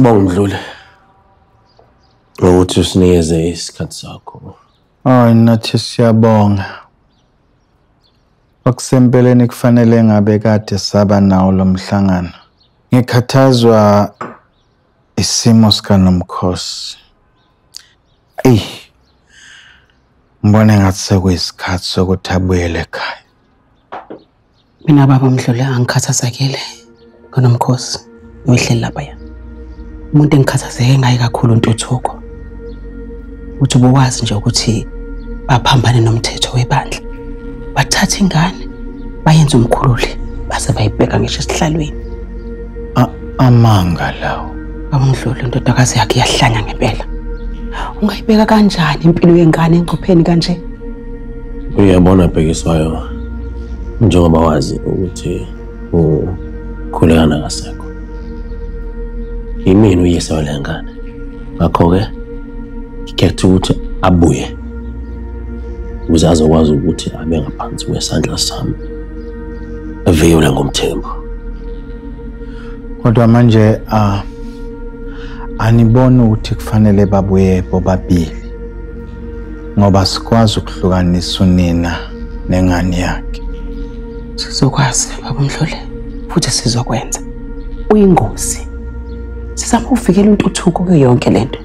Sibonga Mdluli ngokuthi usinikeze isikhathi sakho. Hayi, nathi siyabonga. Okusempeleni kufanele ngabe kade saba nawo lo mhlangano. Ngikhathazwa isimo sikaNomkhosi. Eyi, ngibona engathi sekuyisikhathi sokuthi abuyele ekhaya. Mina baba Mdluli angikhathazekile ngoNomkhosi uyihleli laphaya. Umuntu engikhathazeke ngaye kakhulu uNtuthuko. Uthi ubuwazi nje ukuthi baphambane nomthetho webandla. Bathatha ingane bayenze umkhululi base bayibheka ngisho esihlalweni. Amanga lawo. Baba Mdluli, indodakazi yakhe iyahlanya ngempela. Ungayibeka kanjani impilo yengane engcupheni kanje? Uyabona Bhekiswayo, njengoba wazi ukuthi uKhulekani akasekho. Yimina uyise wale ngane. Ngakho-ke ngikhetha ukuthi abuye ukuze azokwazi ukuthi abe ngaphansi kwesandla sami, evikelwe ngomthembu. Kodwa manje aniboni ukuthi kufanele babuye bobabili, ngoba sikwazi ukuhlukanisa unina nengane yakhe. Sizokwazi baba Mdluli, futhi sizokwenza. Uyingozi. Sizama ukuvikela uNtuthuko kuyo yonke lento.